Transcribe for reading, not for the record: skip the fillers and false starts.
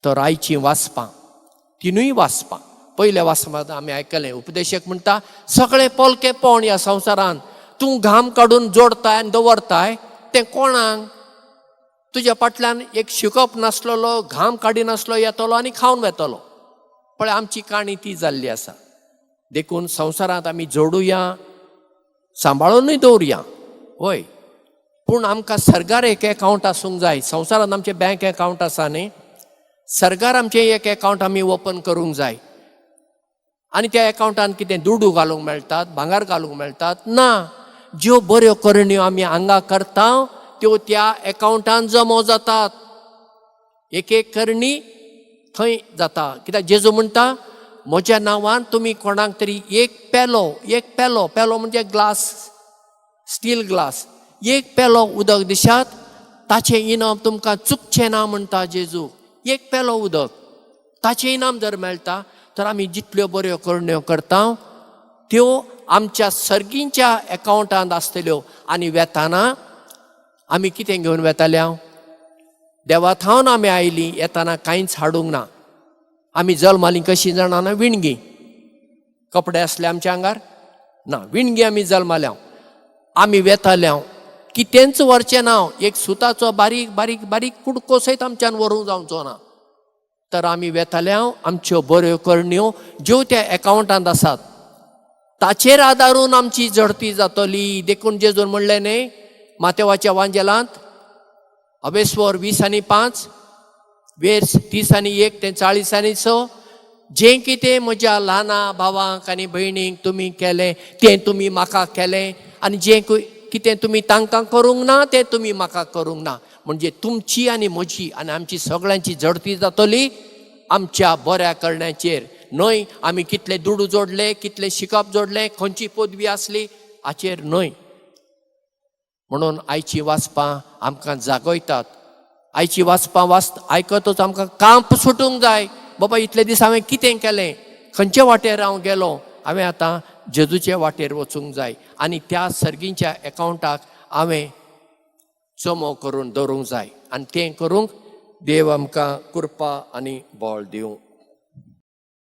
तर आयचीं वाचपां, तिनूय वाचपां, पयल्या वाचपांत आमी आयकलें उपदेशक म्हणटा सगळें पोलकेपण ह्या संवसारान तूं घाम काडून जोडताय आनी दवरताय तें कोणाक? तुज्या फाटल्यान एक शिकप नासलेलो, घाम काडिनासलो येतलो आनी खावन वेतलो. पळय आमची काणी ती जाल्ली आसा. देखून संवसारांत आमी जोडुया, सांबाळुनूय दवरुया, हय, पूण आमकां सर्गार एक एकावंट आसूंक जाय. संवसारांत आमचें बँक एकावंट आसा न्ही, सर्गार आमचें एक एकावंट आमी ओपन करूंक जाय. आनी त्या एकावंटान कितें दुडू घालूंक मेळटात, भांगर घालूंक मेळटात? ना. ज्यो बऱ्यो करण्यो आमी हांगा करता त्यो त्या एकावंटान जमो जातात. एक एक करणी थंय जाता. कित्याक जेजू म्हणटा म्हज्या नांवान तुमी कोणाक तरी एक पेलो, एक पेलो, पेलो म्हणजे ग्लास, स्टील ग्लास, एक पेलो उदक दिशात ताचें इनाम तुमकां चुकचें ना म्हणटा जेजू. एक पेलो उदक ताचें इनाम जर मेळटा तर आमी जितल्यो बऱ्यो करण्यो करता त्यो आमच्या सर्गींच्या एकावंटांत आसतल्यो. आनी वेताना आमी कितें घेवन वेताले? हांव देवा थावन आमी आयलीं, येताना कांयच हाडूंक ना. आमी जल्मालीं कशीं जाणा ना? विणगी. कपडे आसले आमच्या आंगार ना, विणगी आमी जल्माल्या. आमी वेताले कितेंच व्हरचें ना, एक सुताचो बारीक बारीक बारीक कुडको सयत आमच्यान व्हरूंक जावचो ना. तर आमी वेताले आमच्यो बऱ्यो करण्यो ज्यो त्या एकावंटांत आसात ताचेर आदारून आमची झडती जातली. देखून जेजून म्हणलें न्ही मातेवाच्या वांजेलांत अवेस्वर 20 आनी 5 वेर्स 30 आनी 1 ते 40 आनी 6, जें कितें म्हज्या ल्हाना भावांक आनी भयणींक तुमी केलें तें तुमी म्हाका केलें, आनी जें कितें तुमी तांकां करूंक ना तें तुमी म्हाका करूंक ना. म्हणजे तुमची आनी म्हजी आनी आमची सगळ्यांची झडती जातली आमच्या बऱ्या करण्याचेर, न्हय आमी कितले दुडू जोडले, कितले शिकप जोडलें, खंयची पदवी आसली हाचेर न्हय. म्हणून आयची वाचपां आमकां जागयतात. आयची वाचपां वाच आयकतच आमकां कांप सुटूंक जाय. बाबा, इतले दीस हांवें कितें केलें, खंयचे वाटेर हांव गेलो? हांवें आतां जेजूचे वाटेर वचूंक जाय आनी त्या सर्गींच्या एकावंटाक हांवें जमो करून दवरूंक जाय. आनी तें करूंक देव आमकां कृपा आनी बळ दिवं.